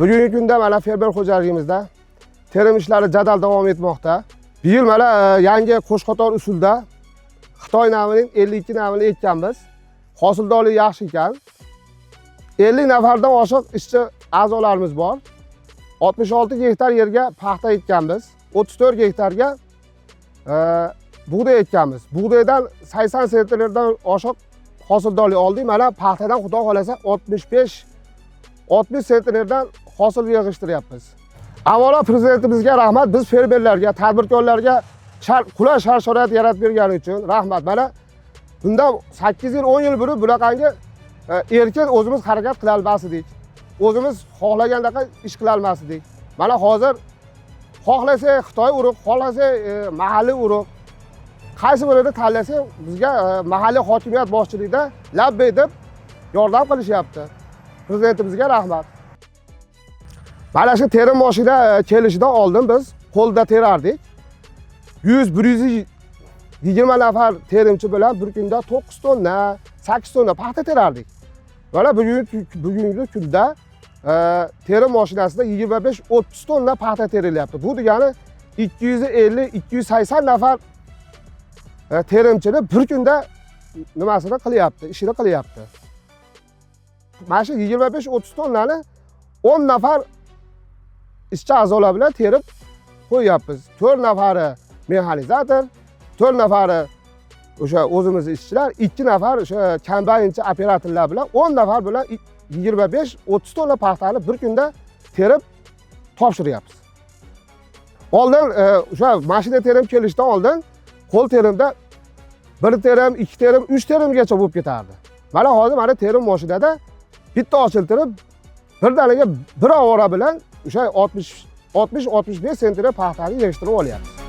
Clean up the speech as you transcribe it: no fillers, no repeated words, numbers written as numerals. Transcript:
Bugungi kunda mana fermer xo'jaligimizda terim ishlari jadal davom etmoqda. Bu yil mana yangi qo'shqator usulda Xitoy navining 52 navini ekkanmiz. Hosildorligi yaxshi ekan. 50 nafardan oshiq ishchi a'zolarimiz bor. 66 gektar yerga paxta ekkanmiz. 34 gektarga bug'doy ekkanmiz. Bug'doydan 80 sentnerdan oshiq hosildorlik oldik. Mana paxtadan xudo xohlasa 65 60 sentnerdan hosil yig'ishtiryapmiz. Avvalo prezidentimizga rahmat, biz fermerlarga, tadbirkorlarga qulay shart-sharoit yaratib bergani uchun rahmat. Mana bundan 8 yil, 10 yil burun bunaqangi erkin o'zimiz harakat qila olmas edik. O'zimiz xohlagandaqa ish qila olmas edik. Mana hozir xohlasak Xitoy urug', xohlasak mahalliy urug', qaysi birini tanlasak bizga mahalliy hokimiyat boshchiligida labbay deb yordam qilishyapti. Prezidentimizga rahmat. Mana shu terim mashina kelishidan oldin biz qo'lda terardik. 100 120 nafar terimchi bilan bir kunda 9 tonna, 8 tonna paxta terardik. Mana bugungi kunda terim mashinasida 25-30 tonna paxta terilyapti. Bu degani 250-280 nafar terimchini bir kunda nimasini qilyapti, ishini qilyapti. Mana shu 25-30 tonnani 10 nafar ishchi a'zolar bilan terib qo'yyapmiz. 4 nafari mexanizator, 4 nafari o'sha o'zimiz ishchilar, 2 nafar o'sha kombaynchi operatorlar bilan 10 nafar bilan 25-30 tonna paxtani bir kunda terib topshiryapmiz. Oldin o'sha mashina terim kelishdan oldin qo'l terimda bir terim, ikki terim, uch terimgacha bo'lib ketardi. Mana hozir mana terim mashinada bitta ochiltirib, birdaniga bir ovora bilan o'sha 60 65 sentner paxtani yig'ishtirib olyapmiz.